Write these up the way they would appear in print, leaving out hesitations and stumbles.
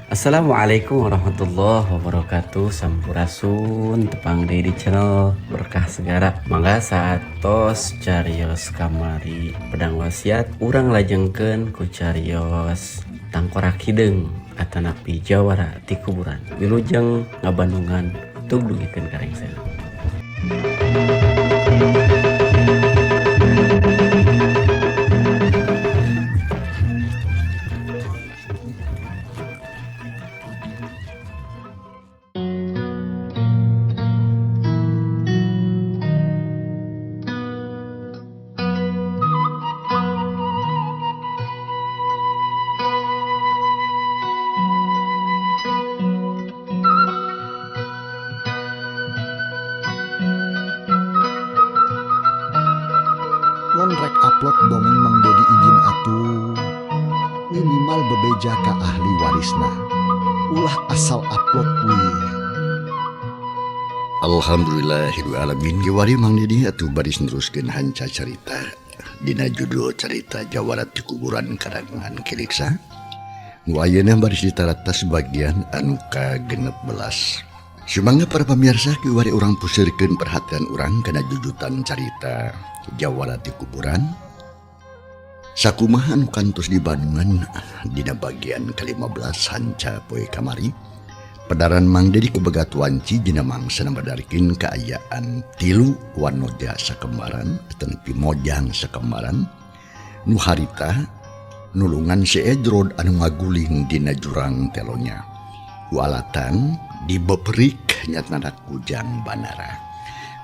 Assalamualaikum warahmatullahi wabarakatuh. Sampurasun, tepang deui di channel Berkah Segara. Mangga saatos carios kamari pedang wasiat, urang lajengkeun ku carios tangkorak hideung atanapi jawara ti kuburan. Wilujeng ngabandungan, tug dugikeun ka rengsena. Lamun rek upload dongeng, Mang Dedi izin atuh, minimal bebeja ka ahli warisna, ulah asal upload wih. Alhamdulillahirobbilalamin, kiwari Mang Dedi atuh baris neruskeun hanca carita dina judul carita Jawara ti Kuburan karangan Ki Riksa. Nu ayeuna baris ditaratas bagian anu ka-16. Sumangga para pemirsa, kiwari urang pusirkeun perhatian urang kana jujutan carita Jawara ti Kuburan. Sakumaha anu kantos di Bandungan dina bagian ke-15 hanca poe kamari. Pedaran Mang Dedi kabegat wanci dina mangsa madarkin kaayaan tilu wanoja sakembaran atanapi mojang sakembaran nu harita nulungan si Ejrod anu ngaguling dina jurang telonya. Walatan dibeperik nyatana kujang banara.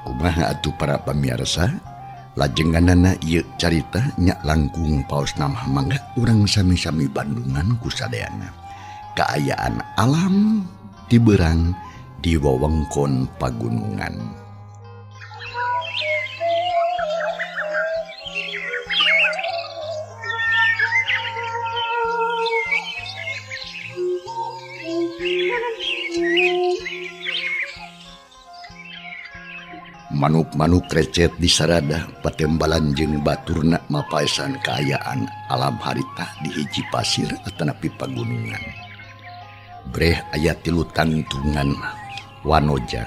Kumaha atuh para pamirsa, lajenganana ieu carita nya langkung paos nama, mangga urang sami-sami bandungan ku sadayana. Kaayaan alam tiberang di wewengkon pagunungan. Manuk-manuk recet di sarada patembalan jeung baturna mapaesan kaayaan alam harita di hiji pasir atanapi pagunungan. Breh aya tilu tangtungan wanoja.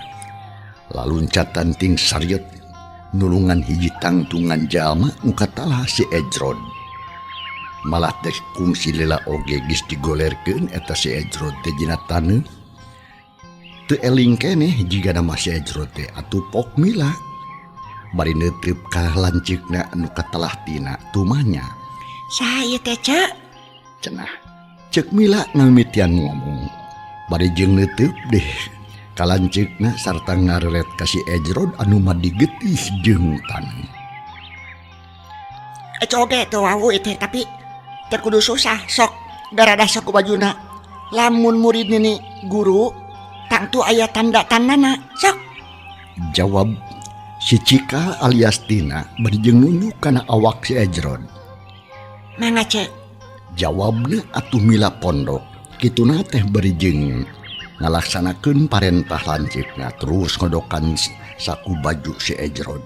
Laluncatan ting sariet nulungan hiji tangtungan jalma nu katalah si Ejrod. Malah teh kungsi lila oge geus digolerkeun eta si Ejrod teh dina taneuh. Teu eling keneh jiga nama si Ejrod teh atuh pok mila. Bari neutrip ka lanceukna anu katalah tina tumanya. Saha ieu teh, Cek? Cenah. Cek Mila ngamitian ngomong. Bari jeung neutrip deh ka lanceukna sarta ngareret ka si Ejrod anu madigetih jeung taneuh. Ece oge teu wawuh ieu teh, tapi teu kudu susah sok darada sok ku bajuna. Lamun murid nini guru tangtu aya tanda-tandana sok. Jawab si Cika alias Tina bari jeung nunjuk kana awak si Ejrod. Mangga, Cek. Jawabna atuh Mila pondok. Kituna teh bari jeung ngalaksanakeun parentah lanceukna terus ngodokan saku baju si Ejrod.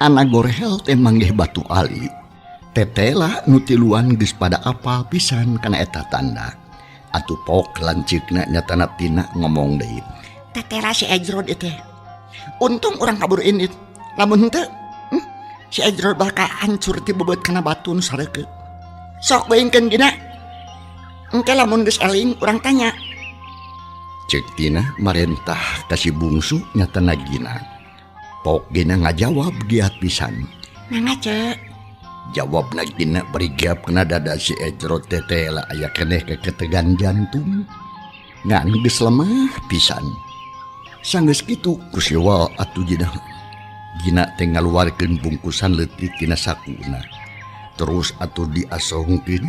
Ana gorehel teh manggih batu ali. Tetela nu tiluan geus pada apal pisan kana eta tanda. Atuh pok lanceukna nyatana Tina ngomong deui. Tetela si Ejrod ieu teh. Untung urang kabur indit. Lamun henteu, si Ejrod bakal hancur ti bebeut kana batu nu sareukeut. Sok beungkeun gina. Engke lamun geus eling urang tanya. Cek Tina marentah ka si bungsu nyatana Gina. Pok Gina ngajawab giat pisan. Mangga, Cek. Jawabna Gina bari gap kana dada si Ejrod tetela aya keneh keketegan jantung. Ngan geus lemah pisan. Sanggeus kitu ku si Wal atuh Gina. Gina teh ngaluarkeun bungkusan leutik tina sakuna. Terus atuh diasongkeun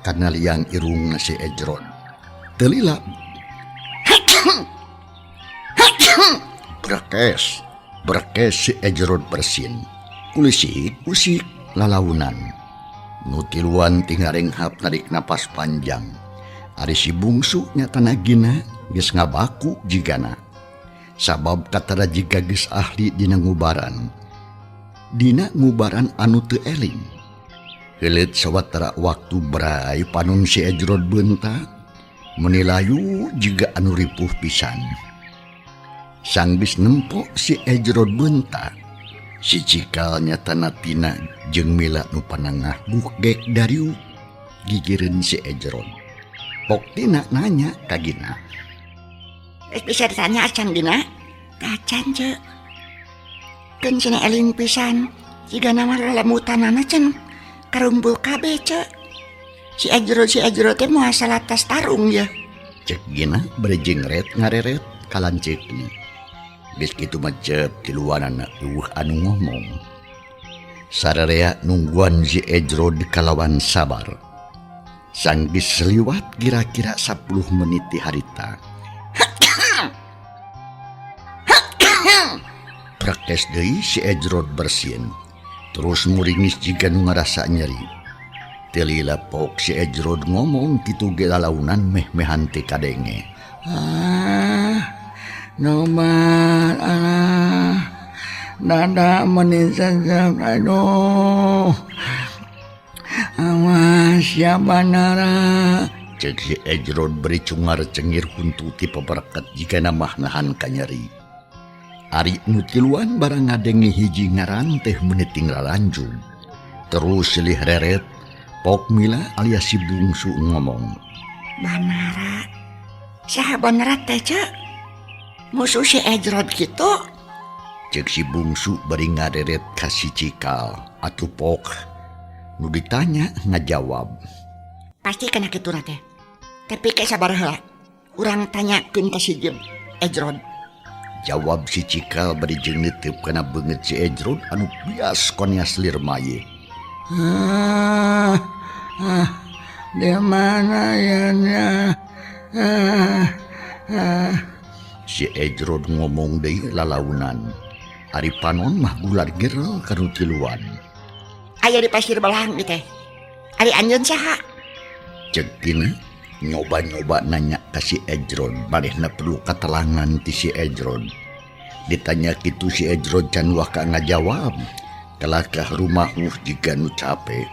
kana liang irungna si Ejrod. Teu lila. Brekes, brekes si Ejrod bersin. Kulisik, kusik lalaunan. Nu tiluan tingarenghap narik napas panjang. Ari si bungsu nyatana Gina geus ngabaku jigana. Sabab katara jiga geus ahli dina ngubaran. Dina ngubaran anu teu eling. Heuleut sawatara waktu berai panon si Ejrod beunta menilayu jiga anu ripuh pisan. Sanggeus nempo si Ejrod beunta, si Cikal nyatana Tina jeung Mila nu panangah gugek dariuk gigireun si Ejrod. Pok Tina nanya ka Gina. Geus bisa ditanya acan Gina? Acan ce. Keun cenah eling pisan jiga nama lelemutanana cen karumpul kabeh ce. Si Ejrod teh moal salatas tarung ya. Cek Gina bari jengret ngareret ka lanceukna. Geus kitu mah cep tiluanana eueuh anu ngomong. Sararea nungguan si Ejrod kalawan sabar. Sanggeus liwat kira-kira 10 menit ti harita. Praktes deui si Ejrod bersin. Terus muringis jiga nu ngarasa nyeri. Teu lila pok si Ejrod ngomong kitu ge lalaunan meh-mehan teu kadenge. Ah, nomat alah. Dada menisan aduh. Awas ya Banara. Cek si Ejrod beri cungar cengir huntu ti pabereket jika namah nahan kanyeri. Ari nu tiluan barang ngadenge hiji ngaran teh meuniting lalanjung. Terus silih reret, Pok Mila alias si bungsu ngomong. Banara, saha Banara teh cek? Musuh si Ejrod kitu? Cek si bungsu bari ngareret ka si Cikal atuh Pok. Nu ditanya ngajawab. Pasti kena kitu teh. Tapi ke sabar heula. Urang tanyakeun ka si Ejrod. Jawab si Cikal bari jeung neuteub kana beungeut si Ejrod anu bias konias lir maye. Ah, ah, di mana ya nya? Ah, ah. Si Ejrod ngomong deui lalaunan. Ari panon mah gular gerel ka nu tiluan. Aya di pasir belang ieu teh. Ari anjeun saha? Cek Tina nyoba-nyoba nanya ka si Ejrod, manehna perlu katerangan ti si Ejrod. Ditanya kitu si Ejrod can waka ngajawab. Kalakah rumahuh jiga nu cape.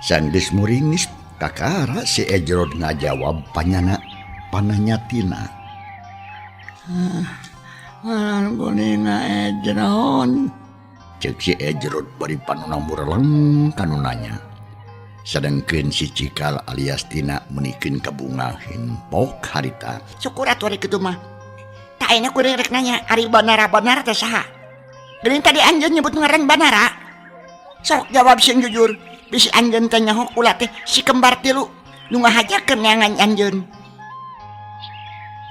Sanggeus muringis kakara si Ejrod ngajawab panyana pananya Tina. Ah, kuninga Ejrod. Cek si Ejrod bari panona mureleng kanu nanya. Sedangkeun si Cikal alias Tina meunikeun kabungahin pok harita. Syukur atuh ari kitu mah. Tak ayeuna kuring rek nanya ari Banara-Banara teh saha? Geuning tadi anjeun nyebut ngaran Banara. Sok jawab sing jujur. Bisi anjeun teh nyaho kula teh si kembar tilu nu ngahajakeun neangan anjeun.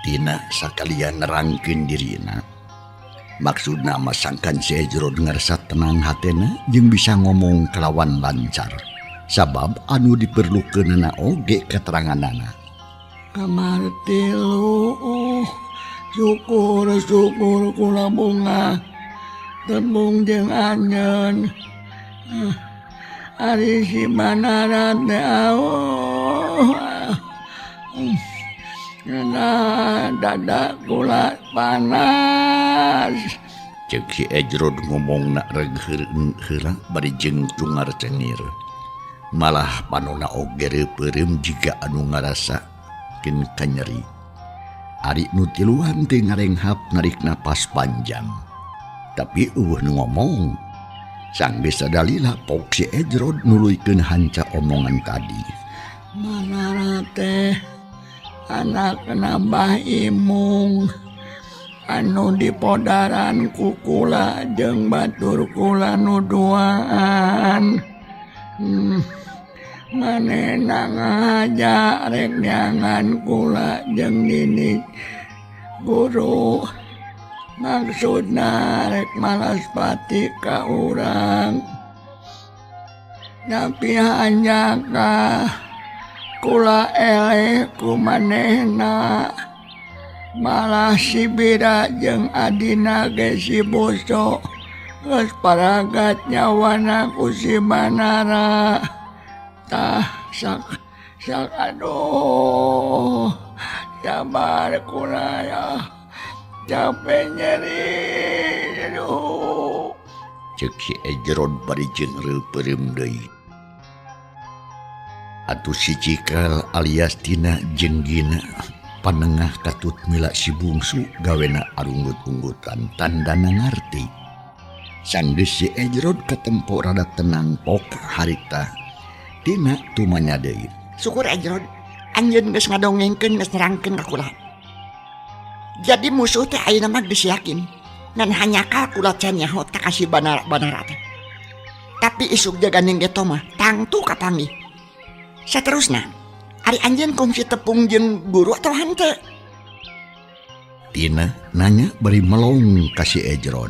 Tina sakalian nerangkeun dirina. Maksudna mah sangkan si Ejrod ngarasa tenang hatena jeung bisa ngomong kalawan lancar. Sabab anu diperlukeunana oge keteranganana. Kamar tilu, oh, syukur syukur kula bunga tembung jeung anjeun. Ari si Banara teh auh. Nah, dada kula panas. Cek si Ejrod ngomongna reg heula bari jeung cungar cengir. Malah panona oge reupeurem jiga anu ngarasa keun kanyeri. Ari nu tiluan teh ngarenghap narik napas panjang. Tapi eueuh nu ngomong. Sanggeus sadalila pok si Ejrod nuluykeun hanca omongan tadi. Manara teh anak nambah imung anu dipodaran ku kula jeung batur kula nu duaan. Manehna ngahaja rek neangan kula jeung nini guru. Maksudna rek malas pati ka urang. Tapi hanjakah kula eleh ku manehna. Malah si Bira jeung adina ge si Boso geus paragat nyawana ku si Banara. Tah sak sak aduh sabar kula ya. Capek nyeri aduh. Cek si Ejrod bari jeung reupeurem deui. Atuh si Cikal alias Tina jeung Gina panengah katut mila si bungsu gawena arunggut-unggutan tandana ngarti. Sanggeus si Ejrod katempo rada tenang pok harita. Tina tumanya deui. Syukur Ejrod, anjeun geus ngadongengkeun geus nerangkeun ka kula. Jadi musuh teh ayeuna mah geus yakin ngan hanyakal kula can nyaho ta ka si banara-banara teh. Tapi isuk jaga ning geto mah tangtu kapanggih. Saterusna, ari anjeun kungsi tepung jeung guru atawa henteu? Tina nanya bari melong ka si Ejrod.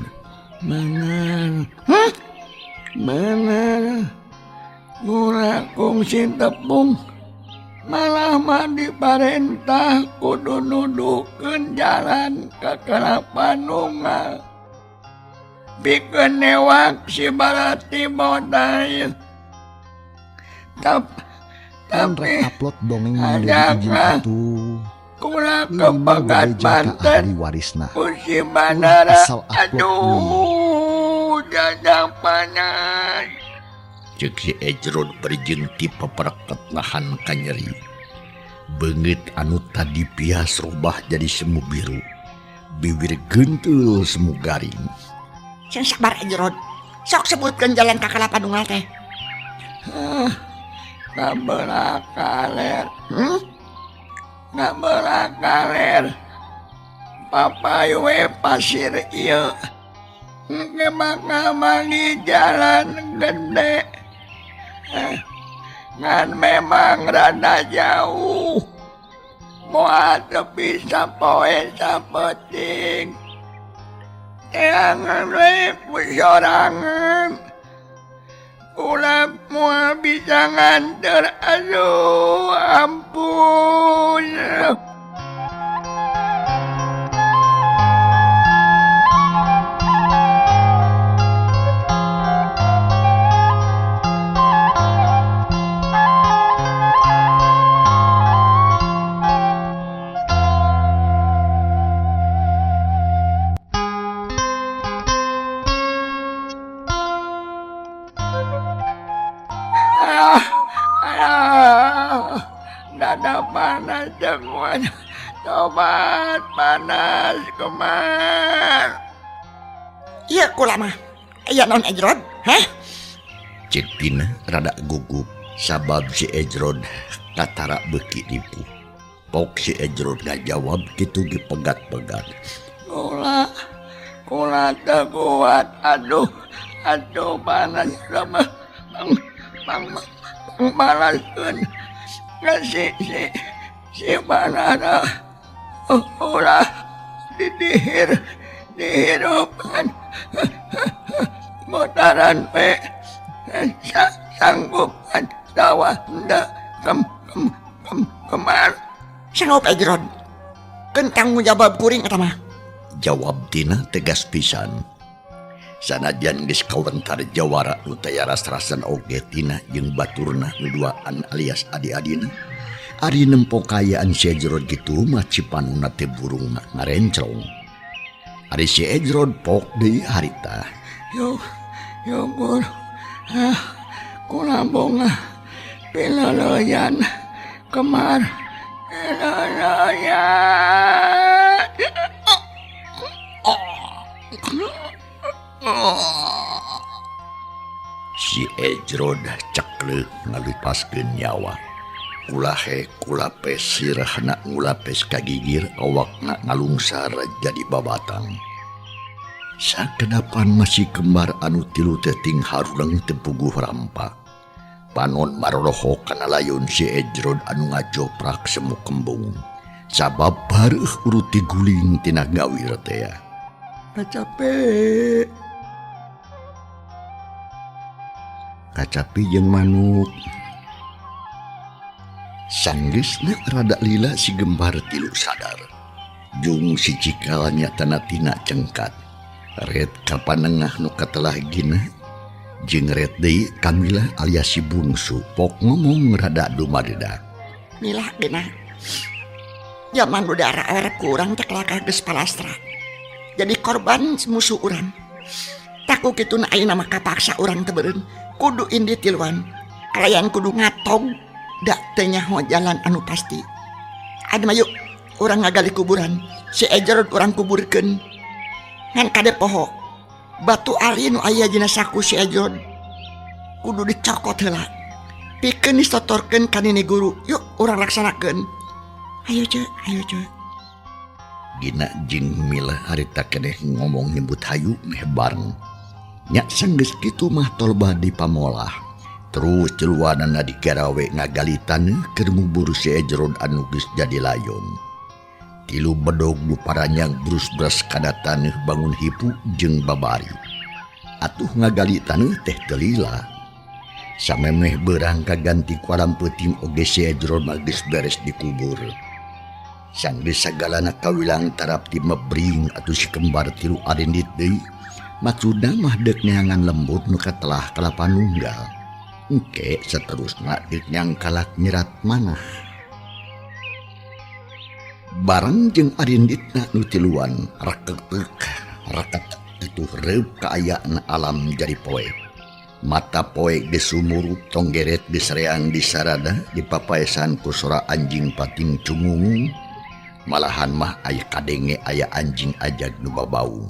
Bener. Hah? Bener. Kula kungsi tepung malah mah diparentah kudu nuduhkeun jalan ka Kalapa Nunggal. Pikeun newak si Barati Boday. Tapi upload dongeng Mang Dedi izin adakah atuh. kula Minimal kepegat bebeja ka Banten ahli warisna. ku si Ulah Banara. asal upload deui. Aduh, dadang panas. Ceuk si Ejrod berjeng ti papereket nahan kanyeri. Beungeut anu tadi pias rubah jadi semu biru. Bibir gentul semu garing. Sing sabar Ejrod. Sok sebutkeun jalan ka Kalapa Nunggal teh. Kabelah kaler. Hmm? Kabelah kaler. Papai we pasir ieu. Engke bakal mangi jalan gede. Ngan memang rada jauh. Moal teu bisa poe sapeting. Teangan we ku sorangan. Kula moal bisa nganter. Aduh, ampun. Dada panas semua, tobat panas kemar. Iya kula mah. Iya non Ejrod, heh? Cek Tina rada gugup sabab si Ejrod katara beuki ripuh. Pok si Ejrod ngajawab kitu ge pegat-pegat. Kula, kula teu kuat, aduh, aduh panas lemah, bang, bang, bang balaskeun. Si, si, si Banara, ulah didihir, dihirupan, mutaran we, sanggupan tawa henteu kem, kem, kem, kemar. Sanggup Ejrod, keun tanggung jawab kuring eta mah. Jawab Tina tegas pisan. Sanajan geus kawentar jawara nu taya ras-rasan oge Tina jeung baturna nu duaan alias adi-adina. Ari nempo kaayaan si Ejrod kitu mah cipanuna teh burungna ngarencrong. Ari si Ejrod pok deui harita. Yo, yo gur, ah, kula bunga piloloyan kemar piloloyan. Si Ejrod ceklek ngalipaskeun nyawa. Kulahe kulapes sirahna ngulapes kagigir awakna ngalungsar jadi babatang. Sakedapan masih kembar anu tilu teh ting haruleng teu puguh rampa. Panon maroroho kana layun si Ejrod anu ngajoprak semu kembung. Sabab bareuh uruti guling tina gawir teh. Kacape. Kacapi jeung manuk. Sanggeusna rada lila si gembar tilu sadar. Jung si Cikal nyatana tina cengkat. Red ka panengah nu katelah gina. Jeung red deui Kamila alias si bungsu pok ngomong rada dumadedak. Milah gina. Zaman udara air kurang teh kelakah geus palastra. Jadi korban musuh urang. Taku kitu na ayeuna mah kapaksa urang teh beureun. Kudu indi tiluan. Kalayan kudu ngatog. Da teu nyaho jalan anu pasti. Adi mah yuk urang ngagali kuburan. Si Ejrod urang kuburkeun. Ngan kade poho. Batu ari nu aya dina saku si Ejrod kudu dicokot heula. Pikeun disotorkeun ka nini guru. Yuk urang laksanakeun. Ayo ce, ayo ce. Gina jeung Mila harita keneh ngomong nyebut hayu meh bareng. Nya sanggeus kitu mah tolba di pamolah. Terus celuanana digarawe ngagali taneuh keur ngubur si Ejrod anu geus jadi layon. Tilu bedog nu paranyang brus-bras kana taneuh bangun hipu jeung babari. Atuh ngagali taneuh teh teu lila. Samemeh beurang kaganti ku alam peuting oge si Ejrod mah geus beres dikubur. Sanggeus sagalana kawilang tarap ti mebring atuh si kembar tilu arindit deui. Maksudna mah deuk neangan lembur nu katelah kalapa nunggal. Engke saterusna deuk nyangkalak nyerat manah. Bareng jeung arinditna nu tiluan reketek reket itu reup kaayaan alam jadi poe. Mata poe geus sumurup tonggeret geus reang di sarada dipapaesan ku sora anjing pating cungungung. Malahan mah aya kadenge aya anjing ajag nu babaung.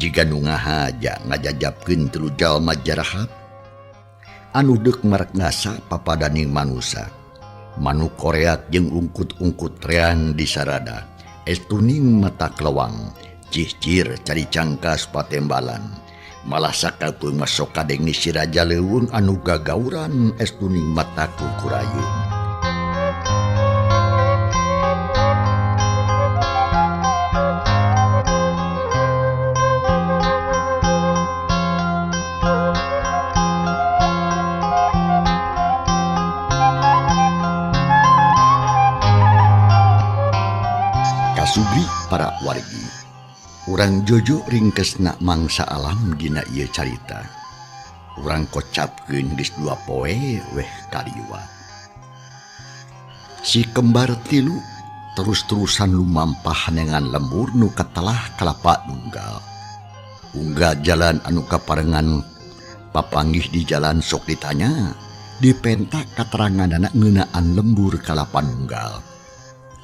Jiga nu ngahaja ngajajapkeun tilu jalma jarahat anu deuk marek ngasa papadaning manusa. Manuk koreat jeung ungkut-ungkut reang di sarada. Estuning mata kelewang, cihcir cari cangkas patembalan. Malah sakapeung mah sok kadenge si Raja Leuweung anu gagauran estuning mata kukurayeun. Kasubri para wargi. Urang Jojo ringkesna mangsa alam dina ieu carita. Urang kocapkeun geus dua poe weh kaliwat. Si kembar tilu terus-terusan lumampah dengan lembur nu katelah kalapa nunggal. Unggal jalan anu kaparengan papanggih di jalan sok ditanya, dipenta kateranganana ngeunaan lembur kalapa nunggal.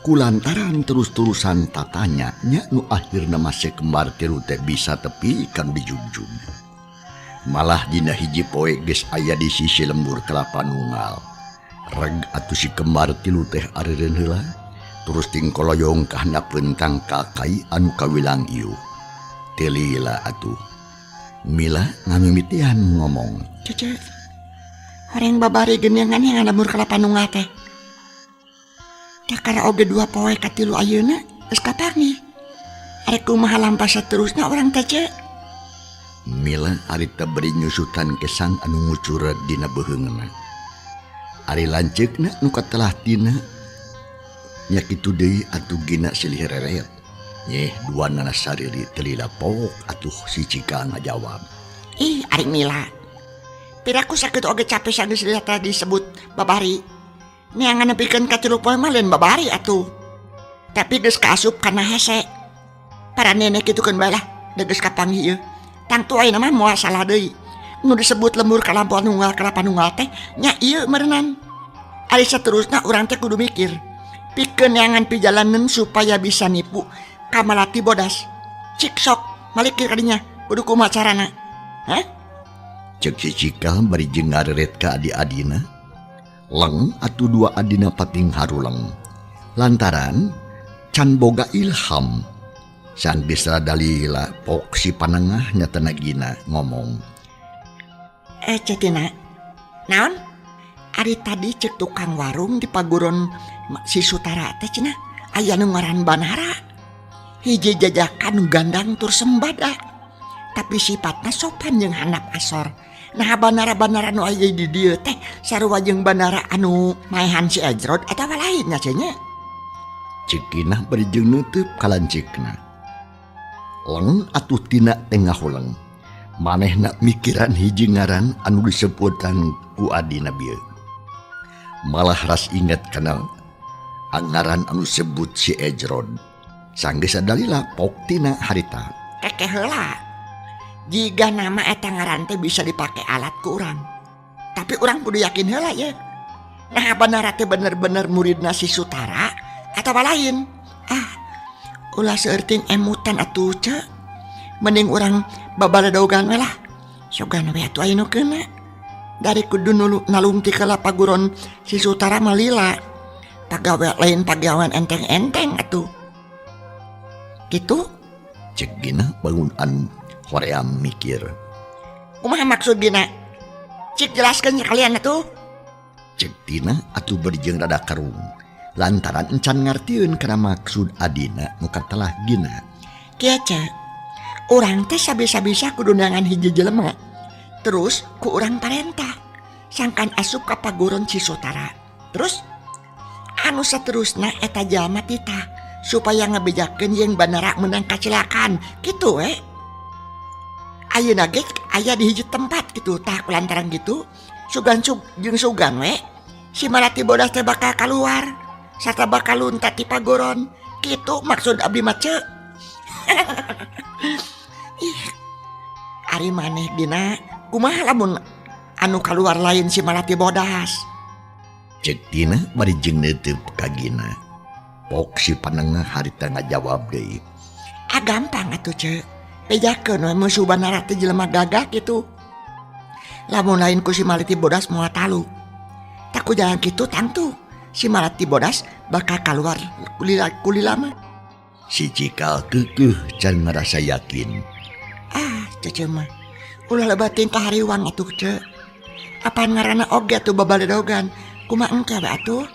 Kulantaran terus-terusan tatanya nya nu akhirna masih kembar tilu teh bisa tepi kan dijugjug. Malah dina hiji poe geus aya di sisi lembur kalapa nunggal. Reg atuh si kembar tilu teh areureun heula, terus tingkoloyong ka handapeun tangkal kai anu kawilang ieu. Teu lila atuh. Mila ngamimitian ngomong, "Cece, horeng babari geuneuhan yang lembur kalapa nunggal teh. Kakara oge dua poe katilu ayeuna geus kapanggih. Arek kumaha lampah saterusna urang teh ce?" Mila harita beri nyusutan kesang anu ngucur dina beuheungna. Ari lanceukna nu katelah tina nya kitu deui atuh gina silih reret. Nyeh duanana sariri teu lila pok atuh si Cika ngajawab. Ih ari Mila. Piraku sakitu oge capek sanggeus lila tadi disebut babari. Neangan nepikeun ka tilu poe mah lain babari atuh. Tapi geus kaasup kana hese. Para nenek kitu keun bae lah, da geus kapanggih ieu. Tangtu ayeuna mah moal salah deui. Nu disebut lembur kalapa nunggal kalapa nunggal teh nya ieu meureunan. Ari saterusna urang teh kudu mikir. Pikeun neangan pijalaneun supaya bisa nipu ka Malati bodas. Cik sok malikir kadinya kudu kumaha carana. Hah? Ceuk si Cika bari jeung ngareret ka adi-adina. Leng atuh dua adina pating haruleng. Lantaran can boga ilham. Sanggeus dalila pok si panengah nyatana gina ngomong. Cetina, naon? Ari tadi cek tukang warung di paguron si Sutara teh cenah aya nu ngaran Banara. Hiji jajakan nu gandang tur sembada. Tapi sifatna sopan jeung handap asor. Nah bandara-bandara nu aya di dieu teh sarua jeung bandara anu maehan si Ejrod atawa lain nya cenah. Ceuk Kinah bari jeung neuteub ka lanceukna. Leng atuh tina teh ngahuleng. Manehna mikiran hiji ngaran anu disebutan ku adina bieu. Malah ras inget kana ngaran anu sebut si Ejrod. Sanggeus dalila pok tina harita. Keke heula. Jiga nama eta ngaran teh bisa dipake alat ku urang. Tapi urang kudu yakin heula ye. Nah Banara teh bener-bener muridna si Sutara atawa lain. Ah, ulah seueur emutan atuh ce. Mending urang babaledogan we lah. Sugan we atuh aya nu keuna. Dari kudu nalungtik ka paguron si Sutara mah lila. Pagawe lain pagawean enteng-enteng atuh. Gitu? Cek Gina bangun an hoream mikir. Kumaha maksud Gina? Cik jelaskan sekalian atuh. Cek Tina atuh berjeng rada karung. Lantaran encan ngartieun kana maksud adina nu katelah Gina. Kieu ce. Urang teh sabisa-bisa kudu neangan hiji jelema. Terus ku urang parentah. Sangkan asup ka paguron si Sutara. Terus anu saterusna eta jalma titah supaya ngebejakeun jeung Banara menang kacilakan gitu we. Ayeuna ge aya di hiji tempat gitu tah lantaran gitu sugan jeung sugan we si Malati Bodas teh bakal keluar sarta bakal lunta ti pagoron kitu maksud abdi mah ce. Ih, ari maneh dina kumaha lamun anu kaluar lain si Malati Bodas? Cek Tina bari jeung neuteub ka Gina. Pok si panengah harita ngajawab deui. Ah gampang atuh ce. Bejakeun we musuh Banara teh jelema gagah kitu. Lamun lain ku si Malati Bodas moal talu. Tak ku jalan kitu tangtu si Malati Bodas bakal kaluar kulila mah. Si Cikal keukeuh can ngarasa yakin. Ah, cece mah. Ulah lebat tingkah hariwang atuh ce. Apaan ngaranna oge atuh babaledogan. Kumaha engke we atuh?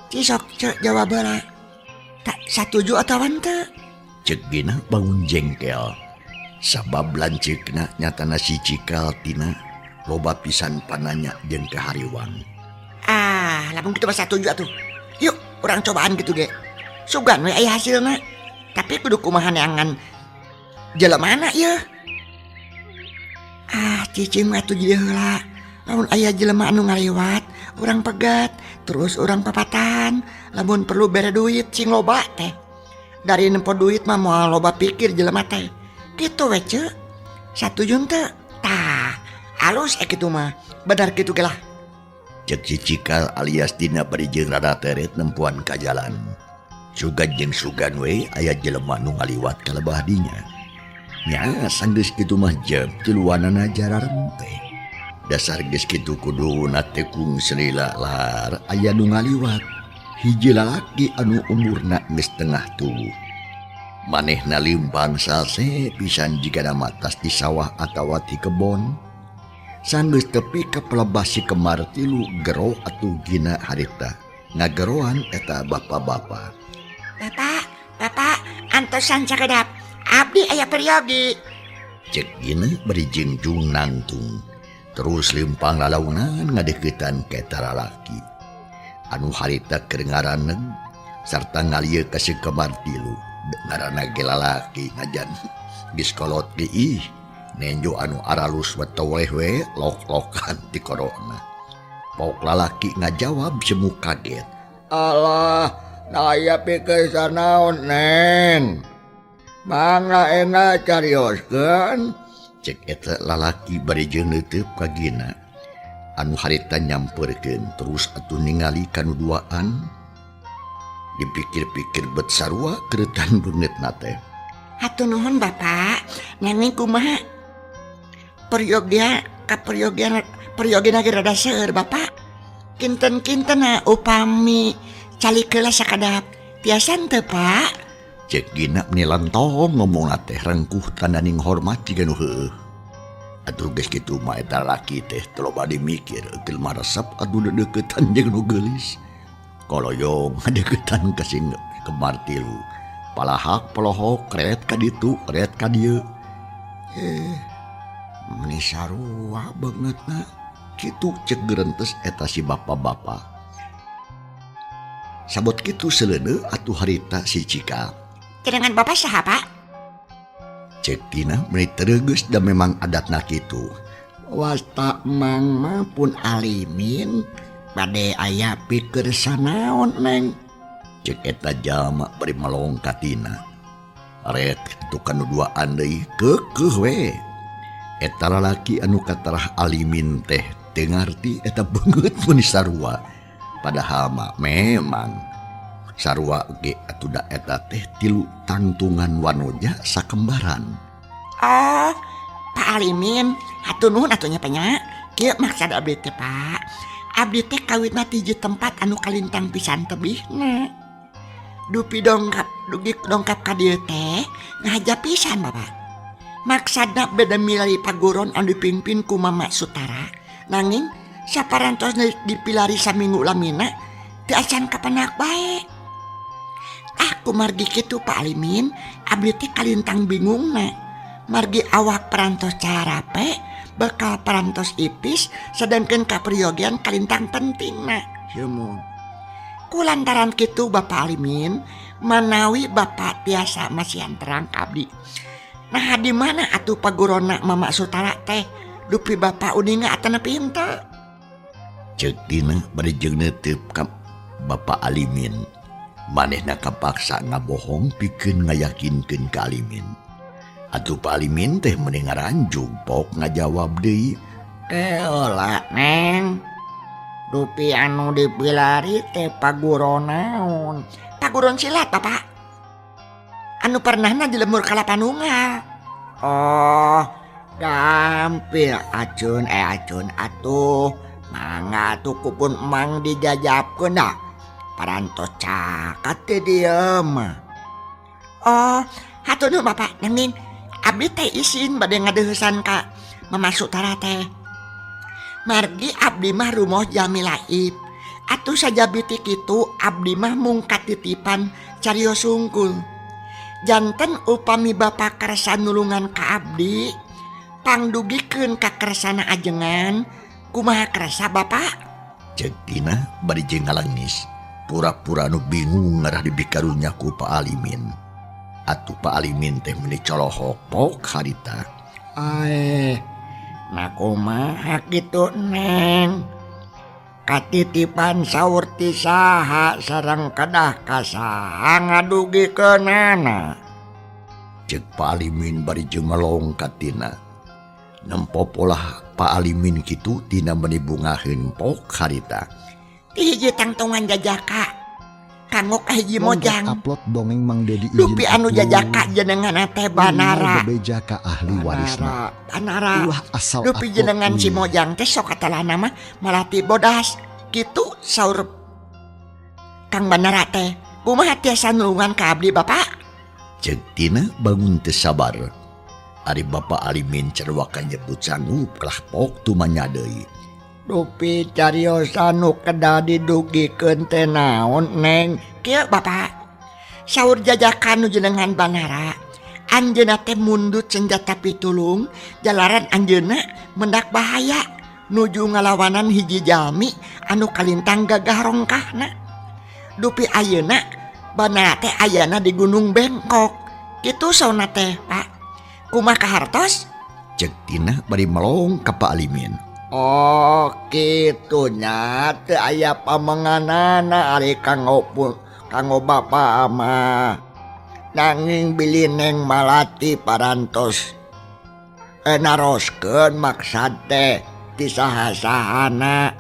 Cisok ce jawab heula. Tak satuju atawa henteu? Cek Gina bangun jengkel. Sabab lanceukna nyatana si Cikal Tina loba pisan pananya jeung kahariwang. Ah, lamun kitu mah satuju atuh. Yuk, urang cobaan kitu ge. Sugan we aya hasilna. Tapi kudu kumaha neangan jelemana ieu? Ah, cicing we atuh jadi heula. Lamun aya jelema anu ngaliwat, urang pegat, terus urang papatahan. Lamun perlu bere duit sing loba teh. Dari nempo duit mah moal loba pikir jelema teh. Kitu we ce. Satuju teu? Tah, alus kitu mah. Bener kitu ge lah. Cek si Cikal alias Tina bari jeung rada teret nempuan ka jalan. Sugan jeung sugan we aya jelema nu ngaliwat ka lebah dinya. Nya sanggeus kitu mah jeb tiluanana jararempe. Dasar geus kitu kuduna teh kung selila lar aya nu ngaliwat. Hiji lalaki anu umurna geus tengah tubuh. Manehna limpang salse pisan jigana matas di sawah atawa di kebon. Sanggeus tepi ka pelebah si kemar tilu gero atuh Gina harita. Ngageroan eta bapak-bapak. Bapak, bapak, antosan cakedap. Abdi aya peryogi. Cek Gina bari jingjung nangtung. Terus limpang lalaunan ngadeukeutan ka eta lalaki. Anu harita keur ngaraneg sarta ngalieu ka si kemar tilu. Ngaranna ge lalaki ngajan geus kolot ge ih. Nenjo anu aralus wetoleh we lok-lokan ti korona. Pok lalaki ngajawab semu kaget. Alah, naya pikeun sanaon neng. Mangga enggal carioskeun. Cek eta lalaki bari jeung neuteub ka Gina. Anu harita nyamperkeun terus atuh ningali kanu duaan. Dipikir-pikir bet sarua keretan beungeutna teh. Hatur nuhun Bapak, nanging kumaha? Peryogia ka peryogian peryogina ge rada seueur Bapak. Kinten-kinten upami calik heula sakadap. Tiasa teu Pak? Cek Gina meni lantong ngomongna teh rengkuh tandaning hormat jiga nu heueuh. Atuh geus kitu mah eta lalaki teh teu loba dimikir eukeul mah resep atuh deukeutan jeung nu geulis. Koloyong ngadeuketan ka si kemar tilu. Palahak polohok ret ka ditu ret ka dieu. Meni sarua beungeutna kitu cek gerentes eta si bapak-bapak. Sabot kitu seleuneu atuh harita si Cikal. Cadangan bapak saha Pak? Cek Tina meni tereugeus da memang adatna kitu. Wasta mang mah pun alimin bade aya pikeun sanaon neng. Cek eta jalma bari melong ka Tina. Ret kitu kanu duaan deui keukeuh we. Eta lalaki anu katarah alimin teh teu ngarti eta beungeut meni sarua. Padahal mah memang sarua ge atuh da eta teh tilu tangtungan wanoja sakembaran. Oh, Pak Alimin, hatur nuhun atuh nya nya. Kieu maksad abdi teh, Pak. Abdi teh kawitna ti hiji tempat anu kalintang pisan tebihna. Dupi dongkap, dugi dongkap ka dieu teh ngahaja pisan, Bapak. Maksadna beda milari paguron anu dipimpin ku Mama Sutara. Nanging saparantos dipilari saminggu lamina teu acan kapenak bae. Ah, kumargi kitu Pak Alimin, abdi teh kalintang bingungna. Margi awak parantos carape, bekal parantos ipis, sedangkan kaperyogian kalintang pentingna. Sumun. Kulantaran kitu Bapak Alimin, manawi Bapak tiasa masihan terang ka abdi. Nah, di mana atuh pagurona Mama Sutara teh? Dupi Bapak uninga atanapi henteu? Ceuk Tina bari jeung neuteup ka Bapak Alimin. Manehna kapaksa ngabohong pikeun ngayakinkeun ka Alimin. Atuh Pak Alimin teh meni ngaranjug pok ngajawab deui. Keola Neng, dupi anu dipilari teh paguron naon? Paguron silat, Bapak. Anu pernahna di lemur Kalapanunggal. Oh, gampil acun acun atuh. Mangga atuh kupun emang dijajabkeun dah. Parantos cakat teh dieu mah. Oh, hatur nuhun Bapak. Nanging abdi teh isin bade ngadeuheusan ka Mama Sutara teh. Margi abdi mah rumoh jalmi laib. Atuh sajabi ti kitu abdi mah mung katitipan carios sungkul. Janten upami Bapak kersa nulungan ka abdi, pangdugikeun ka kersana ajengan, kumaha kersa Bapak? Ceuk Tina bari jeung ngalangis, pura-pura nu bingung ngarah dibikarunya ku Pak Alimin. Atuh Pak Alimin teh meuni colohok pok harita. Aeh, nah kumaha kitu Neng? Katitipan saur ti saha sareng kedah ka saha ngadugikeunana? Ceuk Pak Alimin bari jeung melong ka Tina. Nempo polah Pak Alimin kitu Tina meuni bungaheun pok harita. Ti hiji tangtungan jajaka kanggo ka hiji mojang. Upload dongeng Mang Dedi izin Dupi anu atuh. jajaka jenengan teh Banara. Minimal bebeja ka ahli warisna. Banara. Ulah asal Dupi upload jenengan si we. Mojang teh sok katalana mah malati bodas. Kitu saur Kang Banara teh. Kumaha tiasa nulungan ka abdi Bapak? Ceuk Tina bangun teu sabar. Ari Bapak Alimin cerwakan nyebut sanggup kalah pok tumanya deui. Dupi cariosan nu kedah didugikeun teh naon Neng? Kieu Bapak. Saur jajakan nu jenengan Banara. Anjeunna teh mundut senjata pitulung, jalaran anjeunna mendak bahaya nuju ngalawanan hiji jalmi anu kalintang gagah rongkahna. Dupi ayeuna Banara teh ayana di Gunung Bengkok. Kitu sauna teh, Pak. Kumaha kahartos? Ceuk Tina bari melong ka Pak Alimin. Oh, kitu nya teu aya pamenganana ari kanggo pun kanggo Bapak mah. Nanging bilih Neng Malati parantos naroskeun maksad teh ti saha-sahana.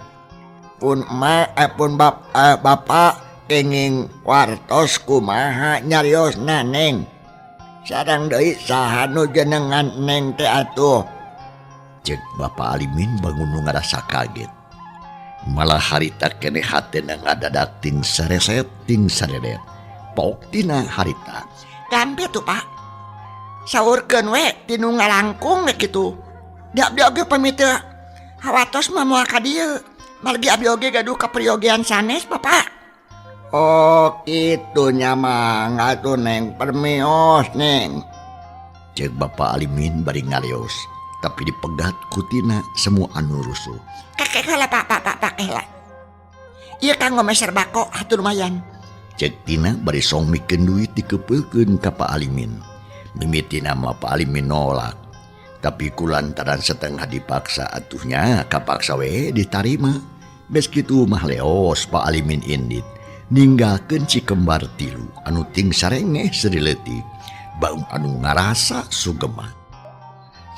Pun ma pun Bapak kenging wartos kumaha nyariosna Neng. Sareng deui saha nu jenengan Neng teh atuh? Ceuk Bapak Alimin bangun nu ngarasa kaget. Malah harita keneh hatena ngadadak ting sareset ting saredet. Pok tina harita. Gampil tuh Pak. Saurkeun we tinu ngalangkung we kitu. Di abdi oge pamit teu hawatos mah moal ka dieu. Margi abdi oge gaduh kaperyogian sanes Bapak. Oh, kitu nya mangga atuh Neng permios Neng. Ceuk Bapak Alimin bari ngaleos. Tapi dipegat ku Tina semua anu rusuh. Kakek heula Pak, Pak, Pak, Pak heula. Ieu kanggo meser bako atuh lumayan. Ceuk Tina bari song mikeun duit dikepeulkeun ka Pak Alimin. Mimitina mah Pak Alimin nolak. Tapi kulantaran setengah dipaksa atuhnya kapaksa we ditarima. Bes kitu mah leos Pak Alimin indit. Ninggalkeun si kembar tilu anu ting sarengeh seri leutik. Baung anu ngarasa sugema.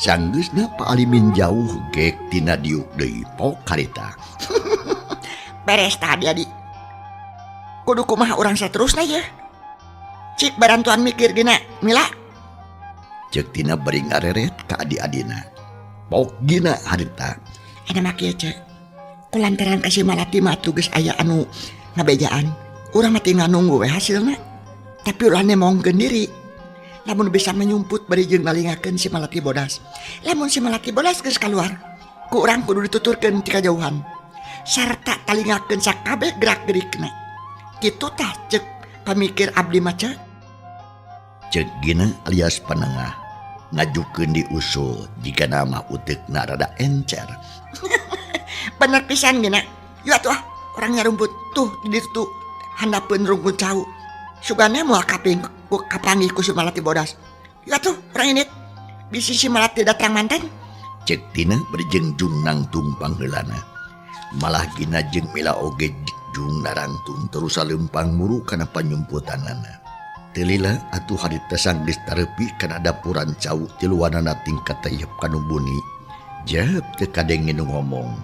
Sanggeusna Pak Alimin jauh gek tina diuk deui pok harita. Beres tadi adi. Kudu kumaha urang saterusna ye. Cik barantuan mikir gina, Mila. Cek Tina bari ngareret ka adi-adina. Pok gina harita. Ada mah kieu cek. Kulantaran ka si Malati mah atuh geus aya anu ngabejaan. Urang mah tinggal nunggu we hasilna. Tapi ulah nemongkeun diri. Lamun bisa menyumput bari jeung nalingakeun si Malati bodas. Lamun si Malati bodas geus kaluar, ku urang kudu dituturkeun ti kajauhan. Sarta talingakeun sakabeh gerak-gerikna. Kitu tah cek pamikir abdi mah cek. Cek Gina alias panengah ngajukeun diusul jika nama uteukna rada encer. Bener pisan Gina. Yuk atuh ah, urang nyarumput tuh di ditu handapeun rungkun cau. Sugana moal kaping ku kapanggih ku si Malati bodas. Yuk atuh urang indit. Bisi si Malati datang manten. Cek Tina bari jeung jung nangtung pangheulana. Malah Gina jeung Mila oge jung narangtung terus saleumpang muru kana panyumputanana. Teu lila atuh harita sanggeus tareupi kana dapuran cau tiluanana tingkat tayeup kanu buni. Jep teu kadenge nu ngomong.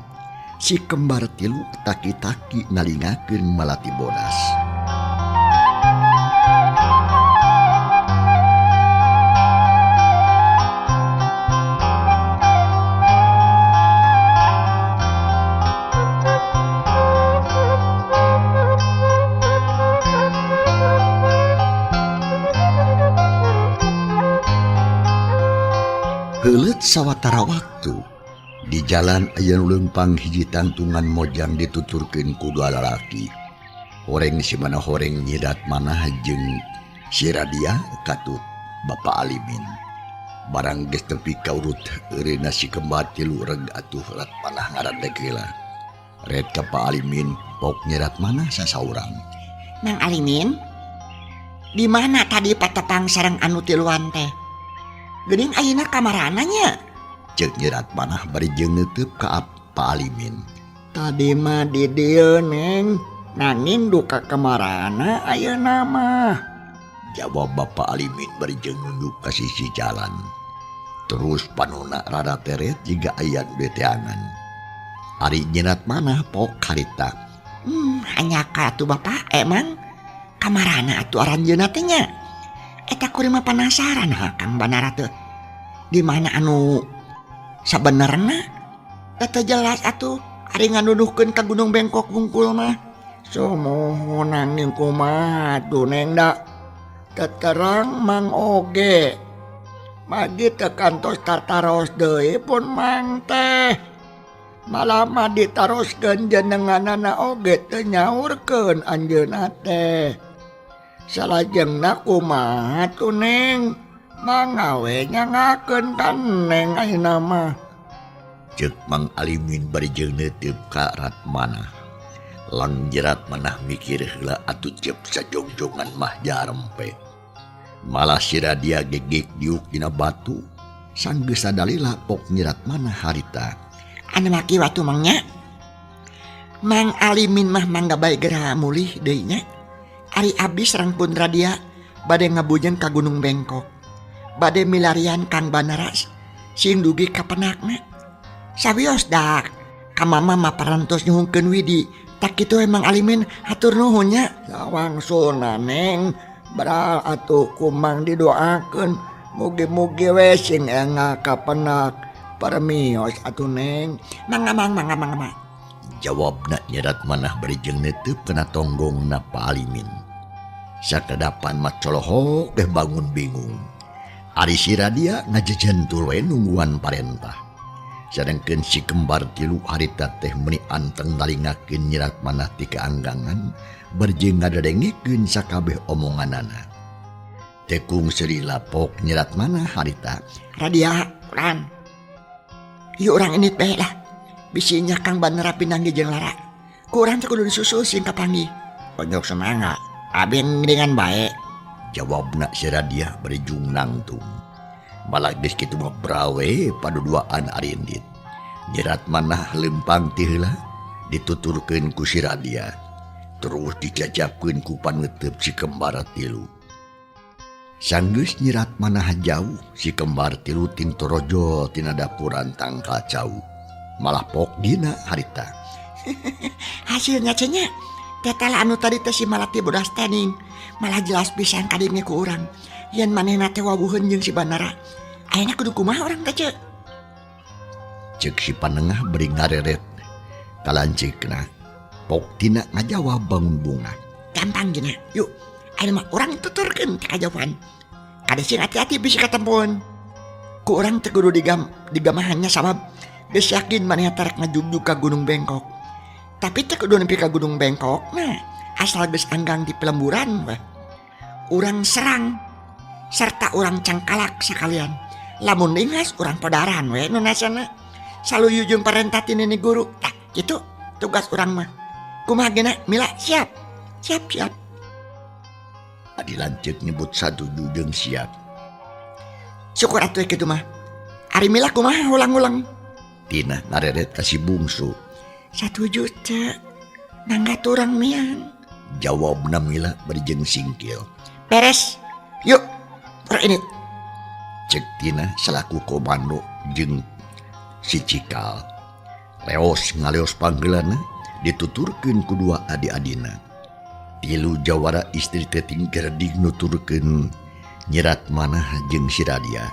Si kembar tilu taki-taki nalingakeun Malati bodas. Heuleut sawatara waktu di jalan aya nu leumpang hiji tangtungan mojang dituturkeun ku dua lalaki. Horeng si mana horeng nyirat manah jeung si Radia katut Bapak Alimin. Barang geus tepi ka urut eureuna si kembar tilu reg atuh rat manah ngaradeg heula. Red ka Pak Alimin pok nyirat manah sasaurang. Mang Alimin, di mana tadi patepang sareng anu tiluan teh? Geuning ayeuna kamarana nya? Ceuk nyirat manah bari jeung neuteub ka Pak Alimin. Tadi mah di dieu Neng, nanging duka kamarana ayeuna mah. Jawab Bapak Alimin bari jeung nunjuk ka sisi jalan. Terus panona rada teret jiga aya nu diteangan. Ari nyirat manah pok harita. Hanya ka atuh Bapak emang kamarana atuh aranjeunna teh nya. Eta kuring mah penasaran ha Kang Banara teh. Di mana anu sabenerna? Teu jelas atuh ari nganuduhkeun ka Gunung Bengkok wungkul mah. Sumuhun nanging kumaha atuh Neng da. Teterang Mang oge. Magi teu kantos tataros deui pun Mang teh. Malah mah ditaroskeun jenenganana oge teu nyaurkeun anjeunna teh. Salajengna kumaha tuh Neng? Mangga we nyangakeun ka Neng ayeuna mah. Ceuk Mang Alimin bari jeung neuteub ka Ratmanah. Lang jerat manah mikir heula atuh cep sajongjongan mah jarempe. Malah si Radia gegek diuk dina batu. Sanggeus sadalila pok nyirat manah harita. Anu mah kieu atuh Mang nya. Mang Alimin mah mangga bae geura mulih deui nya. Ari abdi sareng pun Radia bade ngabujeng ka Gunung Bengkok. Bade milarian Kang Banara sing dugi ka penakna. Sawios dak ka mama mah parantos nyuhunkeun widi. Tak kitu emang Alimin hatur nuhun nya. Sawangsulna Neng, beral atuh kumang didoakeun mugi-mugi we sing enggal ka penak. Permios atuh Neng. Mangga mang mangga mangga mangga. Jawabna nyerat manah bari jeung neuteub kana tonggongna Pak Alimin. Sakadapan mah colohok deh bangun bingung. Ari si Radia ngajejentul we nungguan parentah. Sadengkeun si kembar tilu harita teh meuni anteng nalingakeun nyirat manah ti kaanggangan bari jeung ngadadengikeun sakabeh omonganana. Tekung seuri lapok nyirat manah harita. Radia, urang. Ieu urang indit bae lah. Bisi nya Kang Banara pinanggi jeung Lara. Ku urang teh kudu disusul sing kapanggih. Pojok semangga, abi dengan bae. Jawabna si Radia bari jung nangtung. Malah geus kitu mah brawe paduduaan arindit. Nyerat manah lempang ti heula dituturkeun ku si Radia. Terus dijajabkeun ku paneuteub si kembar tilu. Sanggeus nyirat manah jauh si kembar tilu ting torojol tina dapuran tangkal cau. Malah pok dina harita. Hasilnya cennya tetela anu tadi teh si Malati bodas tening malah jelas pisan kadenge ku urang yen manehna teh wawuheun jeung si Bandara. Ayeuna kudu kumaha urang teh ceu? Ceuk si Panengah bari ngareret kalancikna. Pok Tina ngajawab bangun bunga. Gampang gina, yuk ayeuna mah urang tuturkeun ka kajauhan. Kade sing hati-hati bisi katempoan. Ku urang teh kudu digamahannya sabab geus yakin manehna tarek ngajugjug ka Gunung Bengkok. Tapi teh kudu nepi ka Gunung Bengkok nah asal geus anggang di pelemburan weh. Urang serang serta urang cangkalak sakalian. Lamun lingas urang podaran we nu nasana. Saluyu jeung parentah ti nini guru. Tah kitu tugas urang mah. Kumaha gena Mila siap? Siap siap. Adi lanceuk nyebut satuju jeung siap. Syukur atuh kitu mah. Ari Mila kumaha ulang-ulang? Tina ngareret ka si bungsu. Satuju cek. Mangga turang miang. Jawabna Mila bari jeung singkil. Beres. Yuk, urang ini. Cek Tina selaku komando jeung si Cikal. Leos ngaleos panggeulana dituturkeun ku dua adi-adina. Tilu jawara istri teh tingkerdig nuturkeun nyirat manah jeung si Radia.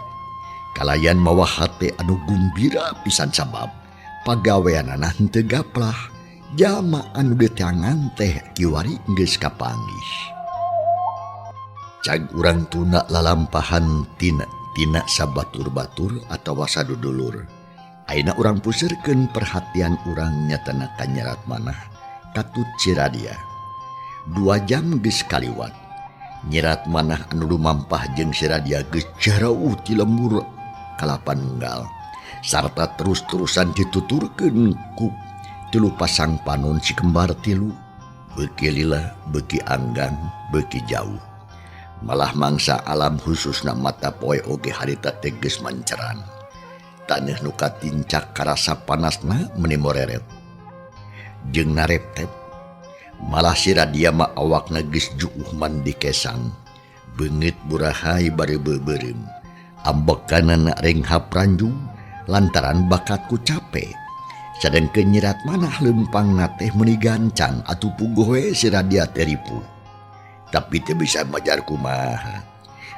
Kalayan mawa hate anu gumbira pisan sabab pagaweanana henteu gaplah. Jalma anu diteangan teh kiwari geus kapanggih. Cag urang tuna lalampahan tina tina sabatur-batur atawa sadudulur. Ayeuna urang puseurkeun perhatian urang nyatana ka nyerat manah katut si Radia. 2 jam geus kaliwat. Nyerat manah anu lumampah jeung si Radia geus jarauh ti lembur kalapan unggal. Sarta terus-terusan dituturkeun ku tilu pasang panon si kembar tilu. Beuki lila, beuki anggang, beuki jauh. Malah mangsa alam khususna mata poe oge harita teh geus manceran. Taneuh nu katincak karasa panasna meuni moreret. Jeung nareptep. Malah si Radia mah awakna geus juuh mandi kesang. Beungeut burahai bari beubeurem. Ambekanana renghap ranjung lantaran bakatku cape. Sadengkeun nyirat manah leumpangna teh meuni gancang atuh puguh we si Radia teh ripuh. Tapi teu bisa majar kumaha.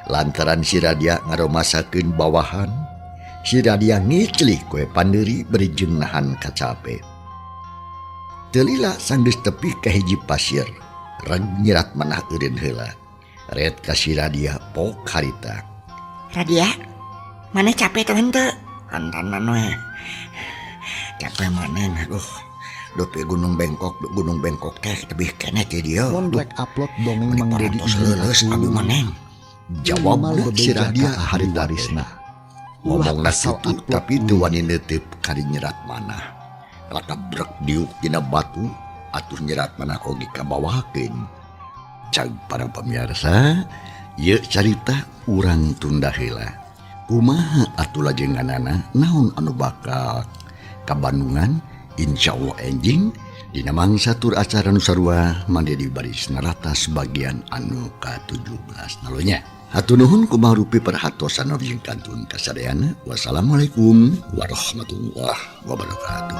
Lantaran si Radia ngaromasakeun bawahan, si Radia ngiclih kue pandeuri bari jeung nahan kacape. Teu lila sanggeus tepi ka hiji pasir, reg nyirat manah eureun heula. Ret ka si Radia pok harita. Radia, maneh capek teh henteu? Antanan we. Capek maneh aduh. Duh Gunung Bengkok, Gunung Bengkok teh tebih keneh ti dieu. Mun rek upload dongeng Mang Dedi leuleus abdi maneh. Jawabna si Radia harita warisna. Ngomongna kitu tapi teu wani neuteup ka nyerat manah. Lakabrek diuk dina batu atuh nyerat manah oge kabawakeun. Cag para pemirsa, ieu carita urang tunda heula. Kumaha atuh lajenganana naon anu bakal ka Bandungan? Insyaallah enjing dina mangsa tur acara nu sarua Mang Dedi baris naratas bagian anu ka-17 nalonya. Hatur nuhun kumaha rupi perhatosan jeung kantun kasadayana. Wassalamualaikum warahmatullahi wabarakatuh.